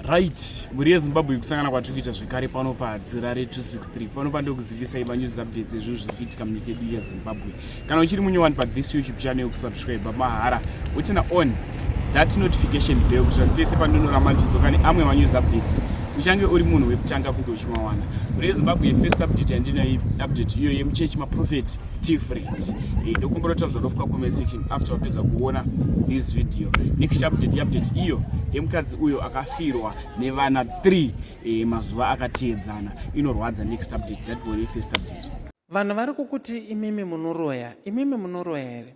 Right, mhuri yeZimbabwe kusangana kwatiri kuita zvekare pano paHadzirare 263 pano pandokuzivisai manews updates ezvinhu zviri kuitika munyika yedu yeZimbabwe. Kana uchiri munyowani pathis YouTube channel kusubscribe mahara utina on that notification bell kuitira kuti pese pandinoramba ndichidzoka neamwe manews updates uchange uri munhu wekutanga kunge uchimawana. Mhuri yeZimbabwe first update yandinayo update iyo yemuchechi maprofet different eh, ndokumbira kutaura zvadofuka comment section after wapedza kuona this video next update update iyo yemukadzi uyo akafirwa nevana 3 eh, mazuva akateedzana inorwadza next update that one first update Vanhu vari kukuti imimi munoroya, imimi munoroya here?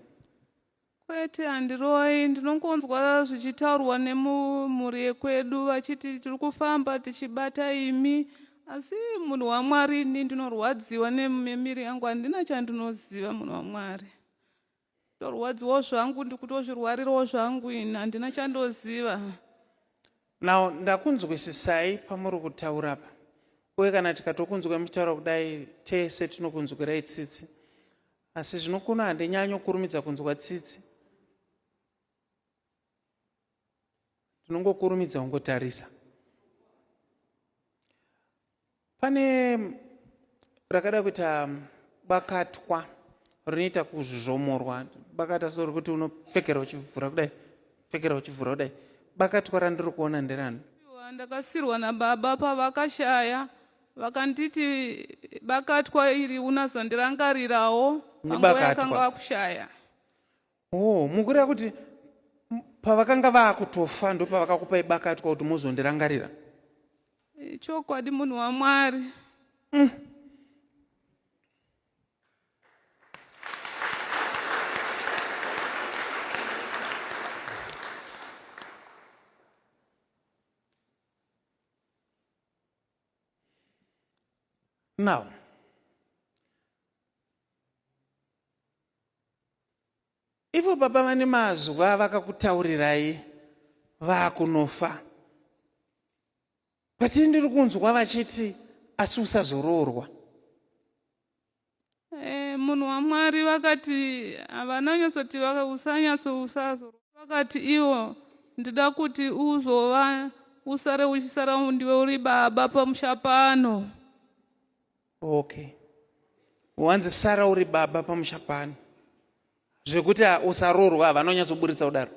Kwete handiroyi, ndinongonzwa zvichitaurwa nemumhuri yekwedu vachiti tiri kufamba tichibata imi asi munhu waMwari ini ndinorwadziwa nemiri yangu handina chandinoziva munhu waMwari. Ndorwadziwawo zvangu ndikutozvirwarirawo zvangu ini handina chandoziva. Now ndakunzwisisai pamuri kutaura apa uye kana tikatokunzwai muchitaura kudai tese tinokunzwirai tsitsi Asi zvino kuno handinyanyo kurumidza kunzwa tsitsi. Ndinongokurumidza kungotarisa. Pane rakada kuita bakatwa rinoita kuzvomorwa bakata so rekuti unopfekera uchivhura kudai pfekera uchivhura kudai bakatwa randiri kuona nderani Ndakasirwa nababa pavakashaya Vakanditi bakatwa iri unazondirangarirawo panguva yakanga vakushaya. Oh, mukureva kuti pavakanga vakutofa ndopavakakupai bakatwa kuti muzondirangarira? Chokwadi munhu waMwari. Now, ivo baba vane mazwi avakakutaurirai vakunofa but ndiri kunzwa vachiti asi usazoroorwa Eh, munhu waMwari vakati havana nyatsoti usanyatso usazo vakati ivo ndida kuti uzova usare uchisara ndiwe uri baba pamusha pano. Okay, wanzi sara uri baba pamusha pano zvekuti usaroorwa havana kunyatsoburitsa kudaro.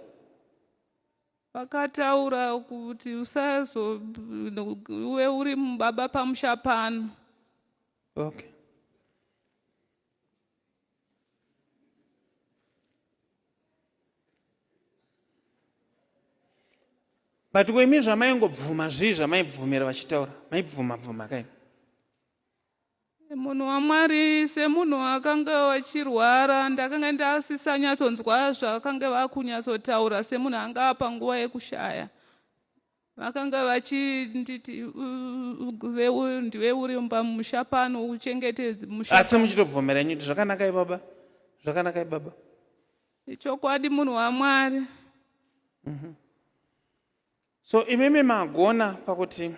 Vakataura kuti usazo uve uri baba pamusha pano. Okay. But ko imi zvamaingobvuma zvii zvamaibvumira vachitaura maibvuma bvuma kai? Munhu waMwari semunhu akanga vachirwara ndakanga ndasisanyatsonzwa zvakanga vakunyatsotaura semunhu anga apa nguva yekushaya Vakanga vachinditi ndiwe uri pamusha pano uchengetedze musha. Asi muchitobvumira henyu kuti zvakanakai baba, zvakanakai baba. Ichokwadi munhu waMwari. Mm -hmm. So imimi magona pakuti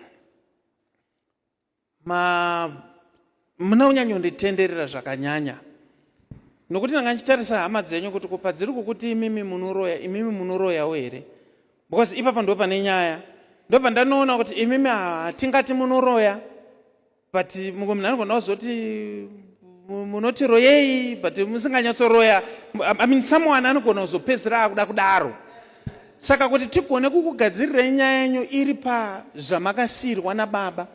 Ma muna kunyanyonditenderera zvakanyanya nokuti ndanga ndichitarisa hama dzenyu kuti ko padziri kukuti imimi munoroya imimi munoroyawo here because ipapa ndo pane nyaya ndobva ndanoona kuti imimi hatingati munoroya but mumwe munhu anogona kuzoti munoti royei but musinganyatsoroya I mean someone anogona kuzopedzisira akuda kudaro Saka kuti tigone kukugadzirirai nyaya yenyu iri pazvamakasiirwa nababa,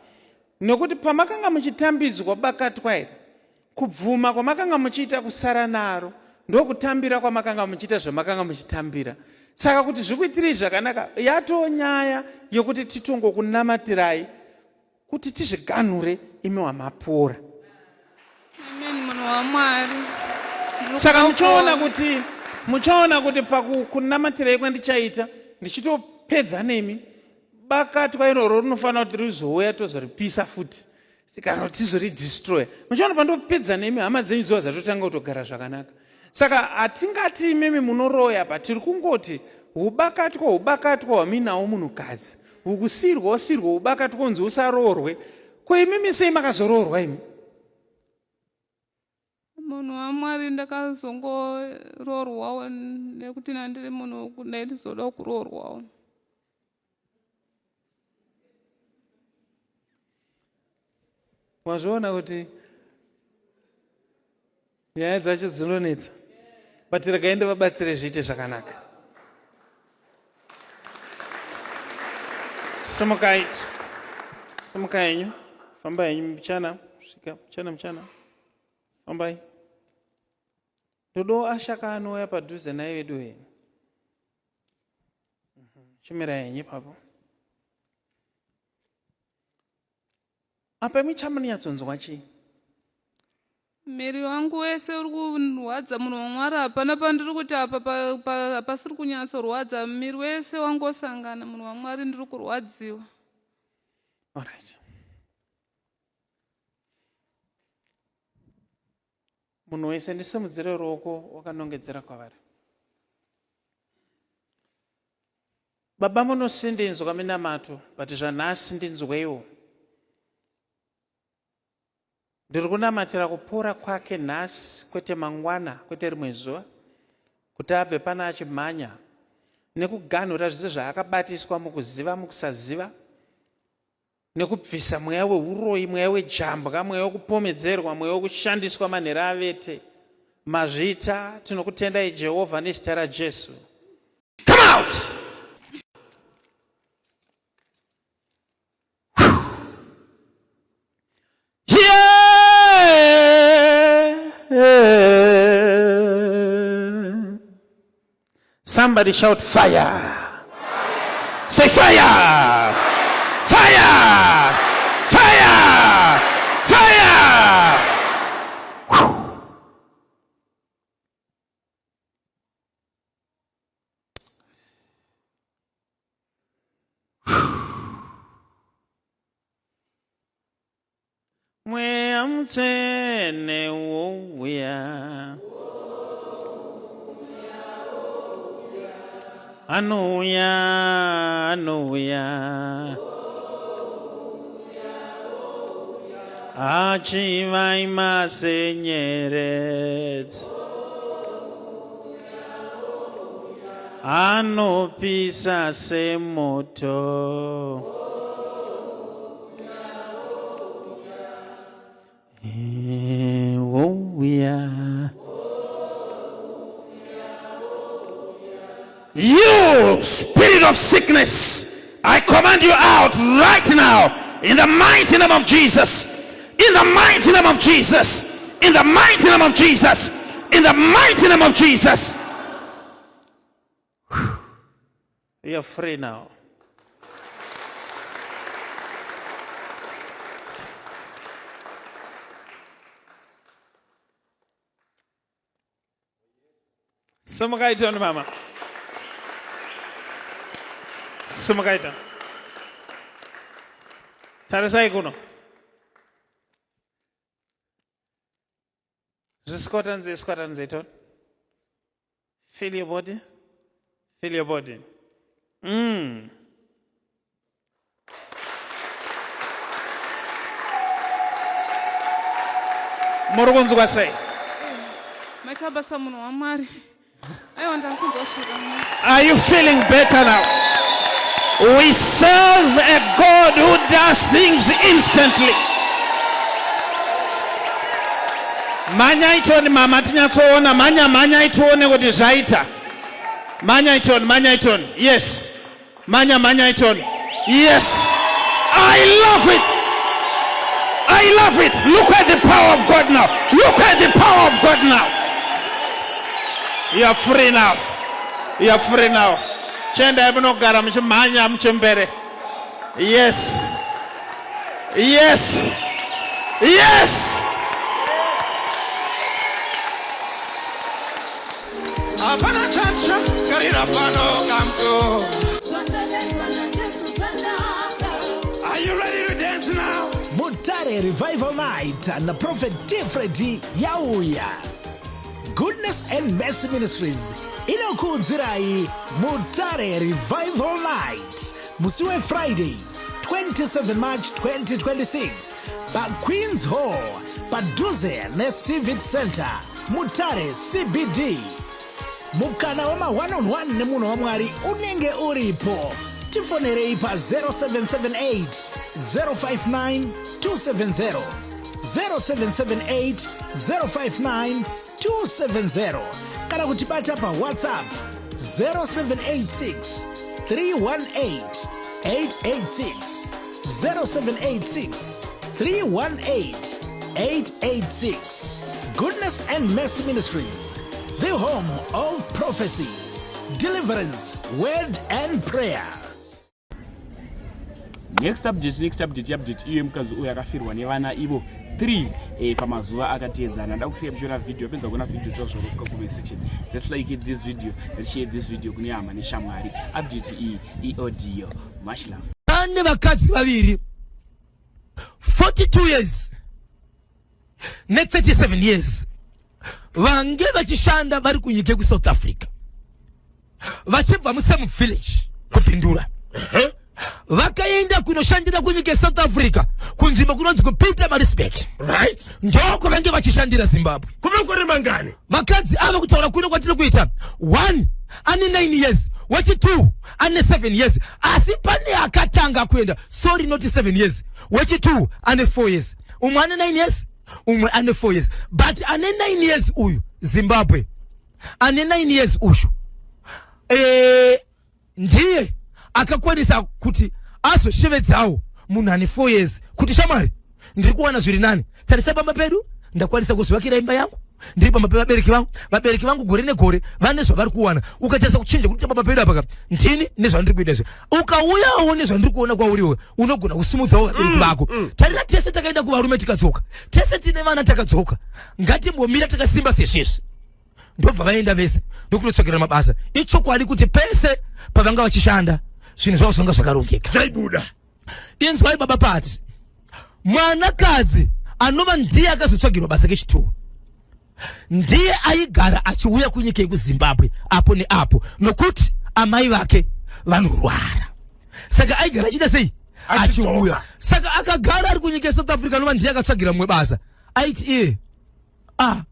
nokuti pamakanga muchitambidzwa bakatwa iri, kubvuma kwamakanga muchiita kusara naro ndokutambira kwamakanga muchiita zvamakanga muchitambira. Saka kuti zvikuitirei zvakanaka, yatoo nyaya yokuti titongokunamatirai kuti tizviganhure imi wamapora. Amen, munhu waMwari. Saka muchaona kuti muchaona kuti pakukunamatirai kwandichaita ndichitopedza nemi bakatwa iroro rinofanira kuti rizouya tozoripisa futi kana kuti tizoridestroya muchaona pandopedza nemi hama dzenyu dzova dzatotanga kutogara zvakanaka Saka hatingati imimi munoroya but tiri kungoti hubakatwa hubakatwa hwamuinawo munhukadzi hukusirwa usirwa hubakatwa unzi usaroorwe ko imimi sei makazoroorwa imi? Munhu waMwari ndakazongoroorwawo nekuti nandiri munhu ndaitizodawo kuroorwawo. Wazviona kuti nyaya dzacho dzinonetsa but regai ndivabatsire zviite zvakanaka. Simukai, simukai henyu, fambai henyu mbichana, svika mbichana mbichana, fambai. Ndodo ashaka anouya padhuze naye vedu henyu. Chimirai henyu ipapo. Apa imi chamunonyatsonzwa chii? Miri wangu wese uri kurwadza munhu waMwari hapana pandiri kuti apa hapasiri kunyatsorwadza miri wese wangosangana munhu waMwari ndiri kurwadziwa. Alright. Munhu wese ndisimudzire ruoko wakanongedzera kwavari. Baba munosindinzwa minamato but zvanhasi ndinzweiwo. Ndiri kunamatira kupora kwake nhasi kwete mangwana kwete rimwe zuva kuti abve pano achimhanya nekuganhura zvese zvaakabatiswa mukuziva mukusaziva nekubvisa mweya weuroyi mweya wejambwa mweya wekupomedzerwa mweya wekushandiswa manhero avete mazvita tinokutendai jehovha nezita rajesu Come out! Yeah. Somebody shout fire. fire. Say fire. Fire. Fire. Fire. Whew. Mweya mutsvene wouya. Anouya, anouya. Achivaima senyeredzi. Anopisa semoto. Wouya. You spirit of sickness, I command you out right now in the mighty name of Jesus. In the mighty name of Jesus. In the mighty name of Jesus. In the mighty name of Jesus. You're free now. Simukai tione mama. Simukai tione. Tarisai kuno. Zvisikwatanze sikwatanze tione. Feel your body. Feel your body. Muri kunzwa sei? Maita basa munhu waMwari. Aiwa ndakunzwa zvakanaka. Are you feeling better now? We serve a God who does things instantly. Mhanyai tione mama tinyatsoona mhanya mhanyai tione kuti zvaita. Mhanyai tione mhanyai tione. Yes. Mhanya mhanyai tione. Yes. I love it. I love it. Look at the power of God now. Look at the power of God now. You are free now. You are free now. Chiendai munogara muchimhanya muchembere. Yes. Yes. Yes. Hapana chatsva garira pano kamko. Are you ready to dance now? Mutare Revival Night na Prophet T. Freddy yauya. Goodness and Mercy Ministries inokuudzirai Mutare Revival Night musi weFriday 27 March 2026 paQueens Hall padhuze neCivic Center Mutare CBD. Mukana wema 1 on 1 nemunhu waMwari unenge uripo. Tifonerei pa 0778 059 270. 0778 059 270 kana kutibata pawhatsapp 0786 318 886 0786 318 886. Goodness and Mercy Ministries, the home of prophecy, deliverance, word and prayer. Next update, next update, update iyo yemukadzi uyo akafirwa nevana ivo 3 pamazuva akateedzana. Nda kusiya muchiona video, apedza kuona video tozvorofuka comment section. Just like this video, let's share this video kune hama neshamwari. Update iyi iaudio. Much love. Pane vakadzi vaviri 42 years ne37 years vange vachishanda vari kunyika yekuSouth Africa, vachibva musame village kuPindura. Vakaenda kunoshandira kunyika yeSouth Africa, kunzvimbo kunonzi kuPietermaritzburg. Ndoko vange vachishandira Zimbabwe. Kumakore mangani? Vakadzi ava, kutaura kuno kwatiri kuita, one ane 9 years, wechi2 ane 7 years, asi pane akatanga kuenda, sorry, not 7 years, wechi2 ane 4 years. Umwe ane 9 years, umwe ane 4 years, but ane 9 years uyu, Zimbabwe, ane 9 years uyu ndiye akakwanisa kuti azoshevedzawo munhu ane 4 years kuti, "Shamwari, ndiri kuwana zviri nani. Tarisa pamba pedu, ndakwanisa kuzvivakira imba yangu. Ndiri pamba pevabereki vangu. Vabereki vangu gore negore vane zvavari kuwana. Ukatarisa kuchinja kuti pamba pedu apaka, ndini nezvandiri kuita izvi. Ukauyawo nezvandiri kuona kwauriwe, unogona kusimudzawo vabereki vako. Tarira, tese takaenda kuvarume tikadzoka, tese tine vana takadzoka. Ngatimbomira takasimba sezvezvi." Ndobva vaenda vese ndokunotsvakira mabasa. Ichokwadi kuti pese pavanga vachishanda, zvinhu zvavo zvanga zvakarongeka. Zvaibuda. Inzwai, baba Pati, mwanakadzi anova ndiye akazotsvagirwa basa kechituwo ndiye aigara achiuya kunyika yekuZimbabwe apo neapo, nokuti amai vake vanorwara, saka aigara achiita sei? Achidzoka. Achiuya. Saka akagara ari kunyika yeSouth Africa, anova ndiye akatsvagira mumwe basa, aiti iye, ah,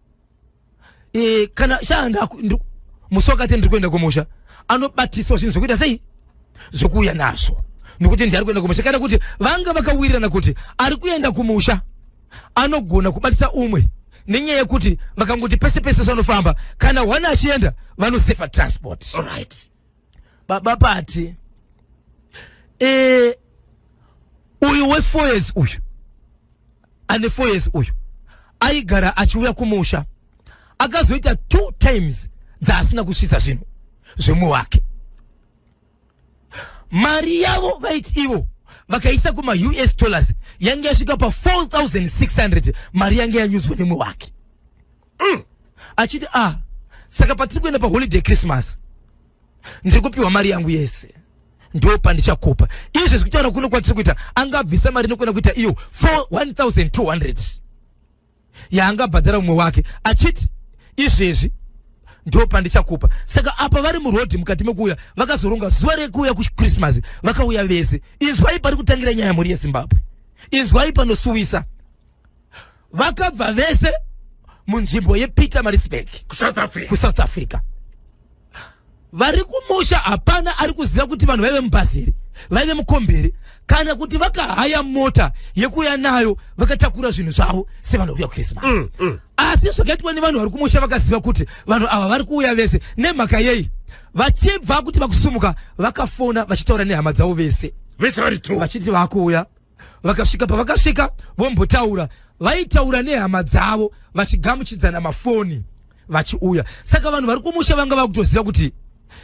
kana shanda musi wakati ndiri kuenda kumusha, anobatiswa zvinhu zvokuita sei, zvokuuya nazvo, nokuti ndiari kuenda kumusha. Kana kuti vanga vakawirirana kuti ari kuenda kumusha anogona kubatisa umwe, nenyaya yekuti vakangoti pese pese vanofamba, kana one achienda vanosefa transport. Baba Pati, uyu we4 years, uyu ane 4 years uyu, aigara achiuya kumusha. Akazoita two times dzaasina kusvitsa zvinhu zvemumwe wake. Mari yavo vaiti ivo vakaisa kuma-US dollars yange yasvika pa4600, mari yange yanyuzwa nemumwe wake. Achiti, "Ah, saka patiri kuenda paholiday Christmas, ndiri kupiwa mari yangu yese, ndo pandichakupa." Izvi kutaura kuno kwatiri kuita, angabvisa mari inokuenda kuita iyo 1200 yaangabhadhara mumwe wake, achiti, "Izvezvi ndo pandichakupa." Saka apa vari murodhi mukati mekuuya, vakazoronga zuva rekuuya kuChristmas, vakauya vese. Inzwai pari kutangira nyaya, mhuri yeZimbabwe. Inzwai panosuwisa. Vakabva vese munzvimbo yePietermaritzburg. KuSouth Africa. KuSouth Africa. Vari kumusha hapana ari kuziva kuti vanhu vaive mubhaziri, vaive mukomberi, kana kuti vakahaya mota yekuuya nayo vakatakura zvinhu zvavo sevanhu vakuuya kuChristmas. Asi zvakaitwa nevanhu vari kumusha, vakaziva kuti vanhu ava vari kuuya vese. Nemhaka yei? Vachibva kuti vakusumuka, vakafona vachitaura nehama dzavo vese. Vese vari two. Vachiti vakuuya. Vakasvika, pavakasvika vombotaura, vaitaura nehama dzavo vachigamuchidzana mafoni vachiuya. Saka vanhu vari kumusha vanga vakutoziva kuti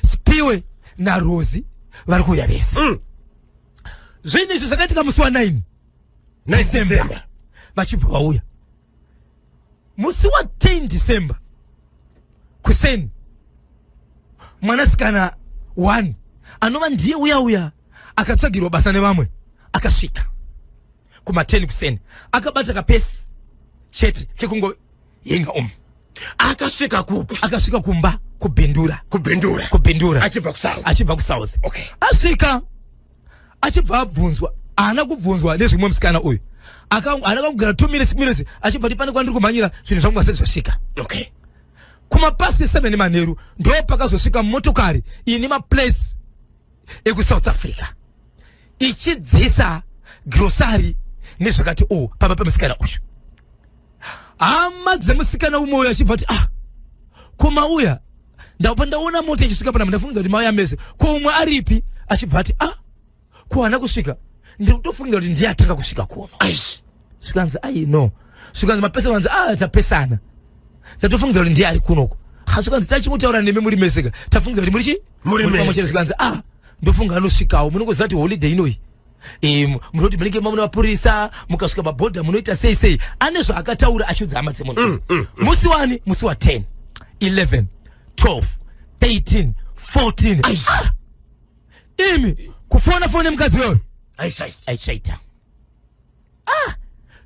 Spiwe naRosi vari kuuya vese. Zvinhu izvi zvakaitika musi wa9 9 December. December. Vachibva vauya musi wa10 December kuseni, mwanasikana 1 anova ndiye uya uya akatsvagirwa basa nevamwe akasvika kuma10 kuseni, akabata kapesi chete kekungoyenga umu. Akasvika kupi? Akasvika kumba kuBindura. KuBindura. KuBindura. Achibva kuSouth. Achibva kuSouth. Asvika, achibva abvunzwa, haana kubvunzwa nezvimwe. Musikana uyu haana kugara 2 minutes, minutes, achibva ti, "Pane kwandiri kumhanyira, zvinhu zvangu vasati zvasvika." Kumapast 7 manheru ndo pakazosvika motokari ine maplates ekuSouth Africa, ichidzisa grocery nezvakati o pamba pemusikana uyu. Hama dzemusikana umwe uyo achibva ti, ah, ko mauya? Ndapa ndaona mota ichisvika panapa, ndafunga kuti mauya mese, ko umwe aripi? Achibva ati, ah, ko haana kusvika, ndiri kutofungira kuti ndiye atanga kusvika kuno. Zvikanzi, ai, no. Zvikanzi mapesa, vanzi, ah, tapesana, ndatofungira kuti ndiye ari kunoko. Ha, zvikanzi tachimutaura nemi muri meseka, tafungira kuti muri chi Muri pamwe mese. chete. Zvikanzi, ah, ndofunga anosvikawo, munongoziva kuti holiday inoyi, munoti munenge mamuna mapurisa, mukasvika pabhodha munoita sei sei. Ane zvaakataura achiudza hama dzemunhu. Musi wani? Musi wa 10, 11, 12, 13, 14. Ah! Imi kufona fone mukadzi wewe aichaita. Ah,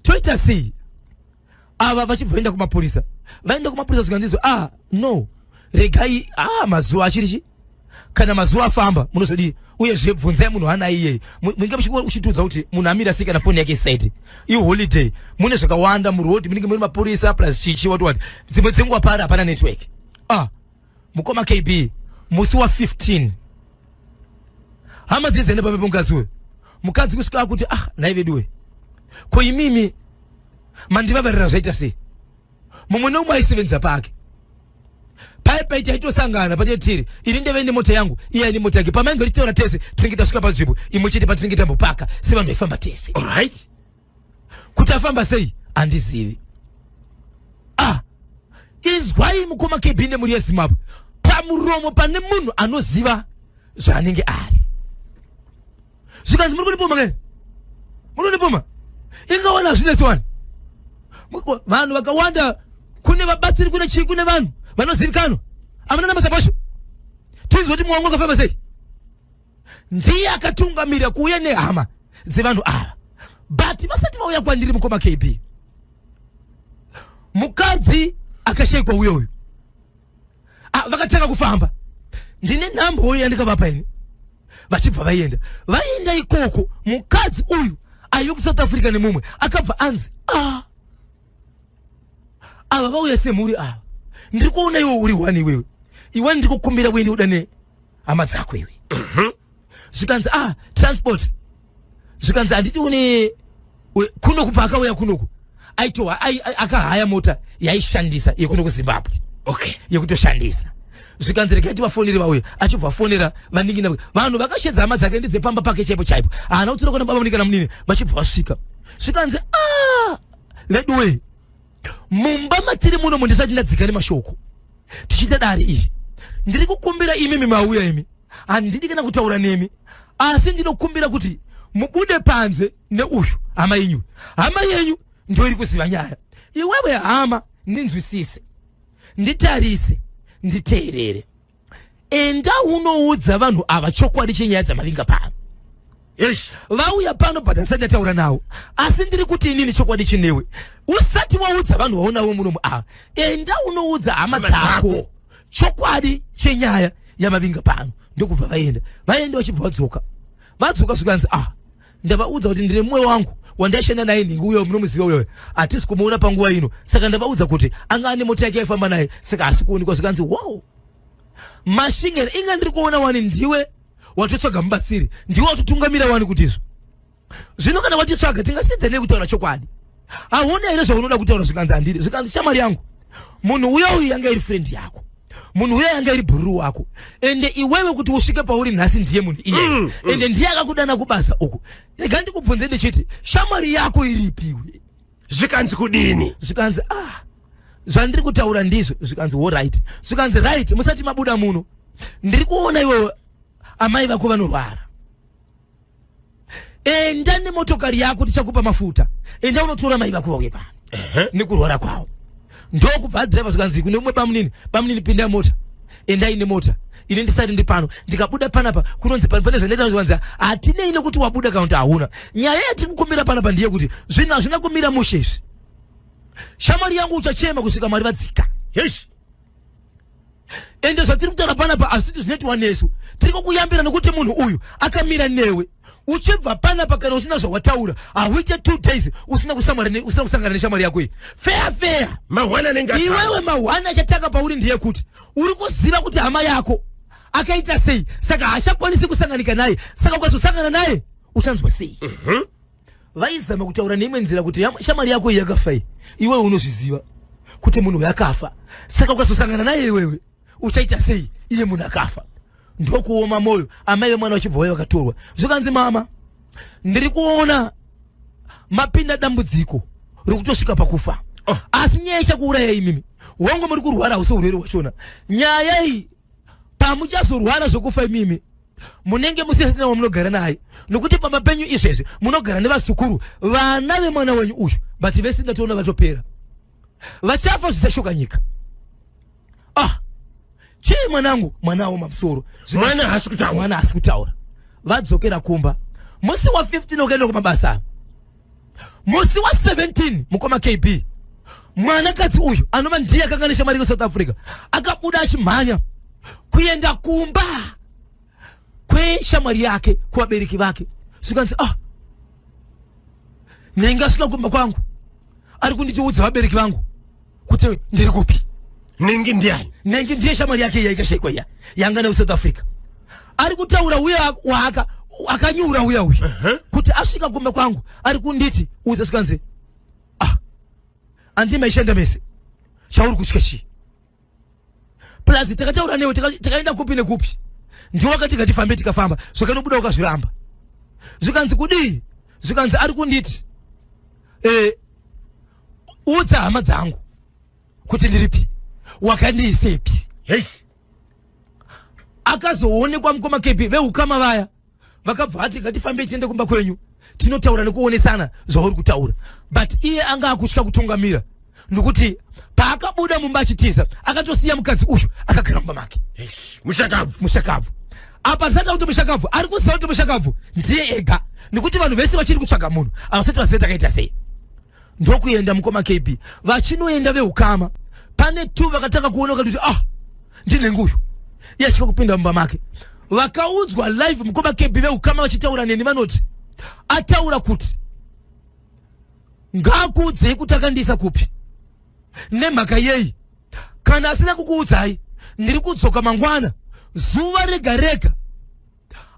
toita sei? Ava vachibva kumapurisa, vaenda kumapurisa, zvikanzi, ah, no, regai, ah, mazuva achiri chi kana mazuva afamba munozodii? Uyezve bvunzai munhu ana iyeye. Munenge uchitiudza kuti munhu amira sei kana foni yake isaiti. Iholiday, mune zvakawanda muroad, munenge mune mapurisa plus chichi what what, dzimwe dzenguva pari hapana network. Ah, mukoma KB, musi wa15 hama dzedzaenda pamwe pemukadzi uyu. Mukadzi kusvika akuti, ah, nhai veduwe, ko imimi mandivavarira zvaita sei? Mumwe neumwe aisevenza pake pai pai, taitosangana patetiri, ini ndeve nemota yangu, iye aine mota yake. Pamainge tichitaura tese tinenge tasvika panzvimbo imwe chete patinenge tambopaka sevanhu vaifamba tese. Alright. Kuti afamba sei handizivi. Ah, inzwai mukoma KB nemhuri yeZimbabwe, pamuromo pane munhu anoziva zvaanenge ari. Zvikanzi, muri kundipoma kai? Muri kundipoma? Ingawana hazvinetsi wani. Vanhu vakawanda, kune vabatsiri, kune chii, kune vanhu vanozivikanwa. Amuna namasabasho, tinzwa kuti mwangu akafamba sei. Ndiye akatungamira kuuya nehama dzevanhu ava, but vasati vauya kwandiri, mukoma KB, mukadzi akashayikwa uyoyu. Ah, vakatanga kufamba, ndine nhambo yandikavapa ini, vachibva vaenda. Vaenda ikoko, mukadzi uyu aive kuSouth Africa nemumwe akabva anzi, ah, ava vauya semhuri ava, ndiri kuona iwe uri one, iwewe iwe ndiri kukumbira uende udane hama dzako iwe. Zvikanzi, ah, transport. Zvikanzi, handiti une kunoku? Paakauya kunoku aitowa akahaya mota yaishandisa yekuno kuZimbabwe yekutoshandisa. Zvikanzi, regai tivafonere vauya. Achibva afonera vanin'ina, vanhu vakashedza hama dzake ndedzepamba pake chaipo chaipo, haana kutora kuna baba munikana munini. Vachibva vasvika, zvikanzi, a, veduwe, mumba matiri muno mundisati ndadzika nemashoko tichiita dare iri, ndiri kukumbira imimi mauya imi, handidi kana kutaura nemi, asi ndinokumbira kuti mubude panze neuyu hama yenyu. Hama yenyu ndio iri kuziva nyaya. Iwewe hama, ndinzwisise, nditarise, nditeerere. Enda unoudza vanhu ava chokwadi chenyaya dzamavinga pano. Vauya pano, but handisati ndataura navo, asi ndiri kuti inini chokwadi chinewe. Usati waudza vanhu vaonavo munomu ava, enda unoudza hama dzako dzako chokwadi chenyaya yamavinga pano. Ndokubva vaenda. Vaenda, vachibva vadzoka. Vadzoka, zvikanzi, ah, ndavaudza kuti ndine mumwe wangu wandaishanda naye nhingi uyo munomuziva uyoyo, hatisi kumuona panguva ino, saka ndavaudza kuti anga ane mota yake yaifamba naye, saka hasi kuonekwa. Zvikanzi, wow, mashingeri, inga ndiri kuona wani ndiwe watotsvaga mubatsiri, ndiwe watotungamira wani kuti izvo zvino kana watitsvaga tingasidze nei kutaura chokwadi? Hauna here zvaunoda kutaura? Zvikanzi, handiri. Zvikanzi, shamwari yangu, munhu uya uyu yanga iri friend yako, munhu uya yanga iri bhururu wako, ende iwewe kuti usvike pauri nhasi ndiye munhu iyeye, ende ndiye akakudana kubasa uku. Rega ndikubvunze ndichiti, shamwari yako iripiwe? Zvikanzi kudini? Zvikanzi, ah, zvandiri kutaura ndizvo. Zvikanzi, alright. Zvikanzi, right, musati mabuda muno, ndiri kuona iwewe amai vako vanorwara. Enda nemotokari yako, tichakupa mafuta, enda unotora mai vako vauye pano nekurwara kwavo. Ndokubva adhiraivha. Zvikanzi kune umwe, bamunini, bamunini, pinda mota, endai nemota, ini ndisati ndi pano. Ndikabuda panapa kunonzi pane zvandaita. Zvikanzi, hatinei nekuti wabuda kana kuti hauna. Nyaya yatiri kukumbira panapa ndeyekuti zvinhu hazvina kumira mushe izvi. Shamwari yangu, uchachema kusvika Mwari vadzika. Ende zvatiri kutaura panapa hazviti zvinoitwa nesu, tiri kukuyambira nokuti munhu uyu akamira newe. Uchibva panapa, kana usina zvawataura, hauite 2 days usina kusangana neshamwari yako iyi. Fair fair. Mahwana anenge atanga. Iwewe mahwana achatanga pauri ndeyekuti uri kuziva kuti hama yako akaita sei, saka haachakwanisi kusanganika naye, saka ukazosangana naye uchanzwa sei? Vaizama kutaura neimwe nzira kuti shamwari yako iyi yakafa iyi, iwewe unozviziva. Kuti munhu uyu akafa, saka ukazosangana naye iwewe uchaita sei iye munhu akafa? Ndokuoma mwoyo. Amai vemwana vachibva vauya vakatorwa, zvikanzi, mama, ndiri kuona mapinda dambudziko rokutosvika pakufa. Oh. Asi nyaya ichakuuraya imimi, wangu muri kurwara hausi urwere hwachona. Nyaya iyi, pamuchazorwara zvokufa imimi, munenge musisina wamunogara naye, nokuti pamba penyu izvezvi munogara nevazukuru, vana vemwana wenyu uyu, but vese ndatoona vatopera, vachafa zvisashoka nyika. Ah, chii mwanangu? Mwana aoma musoro. Mwana haasi kutaura. Mwana haasi kutaura. Vadzokera kumba musi wa15, ukaenda kumabasa musi wa17, mukoma KB, mwanakadzi uyu anova ndiye akanga neshamwari kuSouth Africa akabuda achimhanya kuenda kumba kweshamwari yake, kuvabereki vake. Zvikanzi, ah, ndingasvika kumba kwangu ari kunditiudza vabereki vangu kuti ndiri kupi? Ningi ndiani? Nengi ndiye shamwari yake iya ikashekwa, iya yanga nekuSouth Africa. Ari kutaura uya waaka akanyura uya uyu kuti asvika kumba kwangu ari kunditi udza. Zvikanzi, ah, andi maishanda mese, chauri kutya chii? Plus takataura newe, takaenda kupi nekupi, ndiwo wakati ngatifambe, tikafamba, zvakanobuda ukazviramba. Zvikanzi kudii? Zvikanzi ari kunditi udza hama dzangu kuti ndiripi, wakandiisepi? Heis. Akazoonekwa, mukoma KB, veukama vaya vakabva vati, ngatifambe tiende kumba kwenyu tinotaura nekuonesana zvauri kutaura. But iye anga akutya kutungamira, nokuti paakabuda mumba achitiza akatosiya mukadzi uyu akagara mumba make. Mushakabvu. Mushakabvu. Apa tisati kuti mushakabvu ari kuziva kuti mushakabvu ndiye ega, nekuti vanhu vese vachiri kutsvaga munhu, havasati vaziva takaita sei. Ndokuenda, mukoma KB, vachinoenda veukama, pane tu vakatanga kuona vakati kuti, ah, ndinenge uyu iyasvika kupinda mumba make. Vakaudzwa live, mukoma KB, veukama vachitaura neni, vanoti ataura kuti ngaakuudzei kuti akandiisa kupi, nemhaka yei. Kana asina kukuudzai, ndiri kudzoka mangwana zuva rega rega.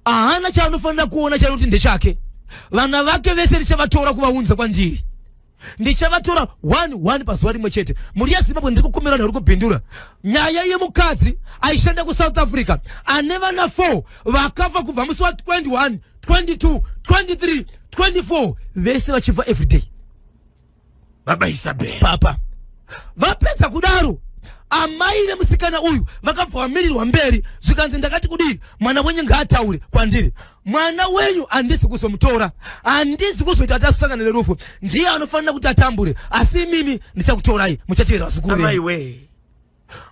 Haana chaanofanira kuona chanoti ndechake. Vana vake vese ndichavatora kuvaunza kwandiri, ndichavatora one one pazuva rimwe chete. Mhuri yeZimbabwe, ndiri kukumbira vanhu vari kubhindura nyaya yemukadzi aishanda kuSouth Africa ane vana 4 vakafa kubva musi wa21, 22, 23, 24, vese vachifa everyday. Baba Isabel. Papa vapedza kudaro, amai vemusikana uyu vakabva vamirirwa mberi. Zvikanzi, ndakati kudii? Mwana wenyu ngaataure kwandiri. Mwana wenyu handisi kuzomutora, handisi kuzoita kuti asangane nerufu. Ndiye anofanira kuti atambure, asi imimi ndichakutorai, muchatevera vazukuru venyu. Amai we.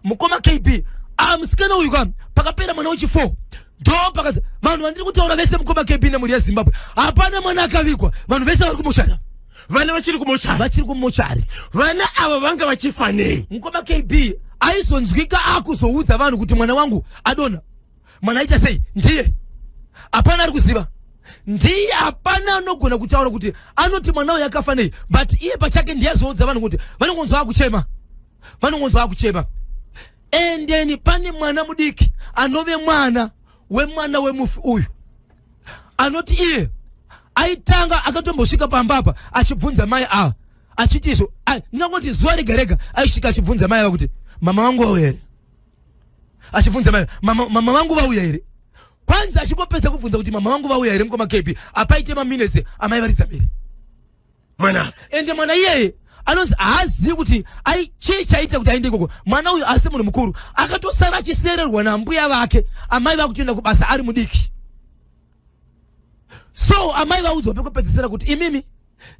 Mukoma KB, ah, musikana uyu ka, pakapera mwana wechi4 ndo pakazi vanhu vandiri kutaura vese, mukoma KB nemhuri yeZimbabwe, hapana mwana akavigwa. Vanhu vese vari kumochari. Vana vachiri kumochari? Vachiri kumochari. Vana ava vanga vachifa nei? Mukoma KB, aizonzwika akuzoudza vanhu kuti mwana wangu adona, mwana aita sei, ndiye hapana ari kuziva, ndiye hapana anogona kutaura kuti anoti mwana uyu akafa nei. But iye pachake ndiye azoudza vanhu kuti vanongonzwa akuchema, vanongonzwa akuchema. Endeni, pane mwana mudiki anove mwana wemwana wemufi uyu, anoti iye aitanga akatombosvika pamba apa achibvunza mai ava achiti izvo, ndingangoti zuva rega rega aisvika achibvunza mai ava kuti mama vangu vauya here, achibvunza mai, mama vangu vauya here. Kwanzi achingopedza kubvunza kuti mama vangu vauya here, mukoma KB, apaite maminutes amai varidza mberi. Mwana afa. Ende mwana iyeye anonzi haazivi kuti ai chii chaita kuti aende ikoko. Mwana uyu asi munhu mukuru, akatosara achisererwa nambuya vake, amai vakutoenda kubasa ari mudiki. So amai vaudzwa pekupedzisira kuti imimi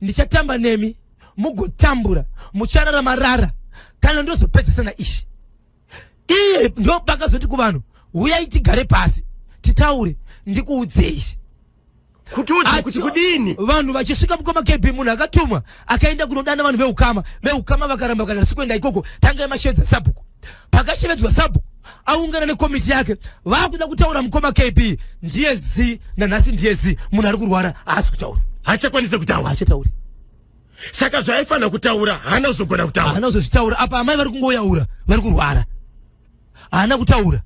ndichatamba nemi, mugotambura, mucharara marara kana ndozopedzisa naishe. Iye ndo pakazoti kuvanhu, uyai tigare pasi titaure, ndikuudzei. Kuti udze kuti kudini? Vanhu vachisvika, mukoma KB, munhu akatumwa akaenda kunodana vanhu veukama. Veukama vakaramba, vakati hasi kuenda ikoko, tangai mashevedza sabhuku. Pakashevedzwa sabhuku, aungana nekomiti yake, vakuda kutaura, mukoma KB, ndiye zi nanhasi, ndiye zi. Munhu ari kurwara, haasi kutaura. Haachakwanisi kutaura? Haachatauri. Saka zvaaifanira kutaura haana kuzogona kutaura? Haana kuzozvitaura. Apa amai vari kungoyaura, vari kurwara, haana kutaura.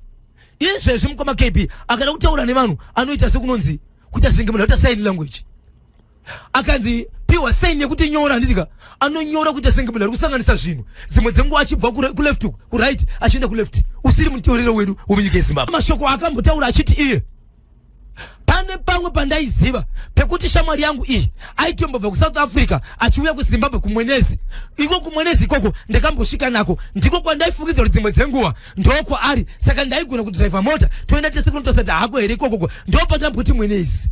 Izvezvi, mukoma KB, akada kutaura nevanhu anoita sekunonzi kuita senge munhu aita sign language. Akanzi Akapiwa saini yekuti nyora, handitika? Anonyora kuita senge munhu ari kusanganisa zvinhu, dzimwe dzenguva achibva kuleft uku, kuright achienda kuleft, usiri muteurero wedu wemunyika yeZimbabwe. Mashoko akambotaura achiti iye pane pamwe pandaiziva pekuti shamwari yangu iyi aitombobva kuSouth Africa achiuya kuZimbabwe, kuMwenezi iko. KuMwenezi ikoko ndakambosvika nako, ndiko kwandaifungidzira kuti dzimwe dzenguva ndokwaari, saka ndaigona kudhiraivha mota toenda tese kunotasati hako here ikokoko. Ndopatamboti Mwenezi.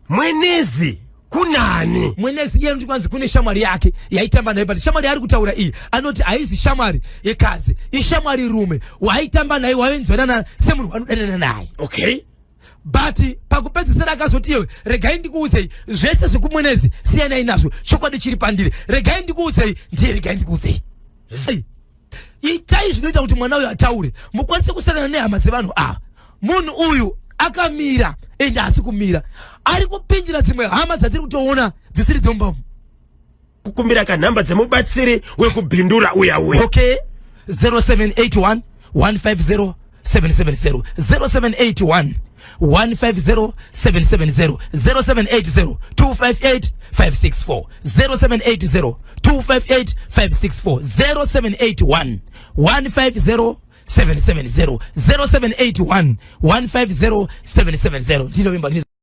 Mwenezi kunani? Mwenezi iye anoti kwanzi kune shamwari yake yaitamba naye, but shamwari yaari kutaura iyi anoti haisi shamwari yekadzi, ishamwari rume waaitamba naye, wainzwanana semunhu wanodanana naye. But pakupedzisira akazoti iwe, regai ndikuudzei, zvese zvekuMwenezi siyanai nazvo, chokwadi chiri pandiri, regai ndikuudzei, ndiye regai ndikuudzei. Sei? Itai zvinoita kuti mwana uyu ataure, mukwanise kusangana nehama dzevanhu ava. Munhu uyu akamira, ende asi kumira ari kupindira dzimwe hama dzatiri kutoona dzisiri dzemumba umu. Kukumbira kanhamba dzemubatsiri wekubhindura uya uya. Okay, 0781 150 770, 0781 150 770, 0780 258 564, 0780 258 564, 0781 150 770, 0781 150 770. Ndinovimba.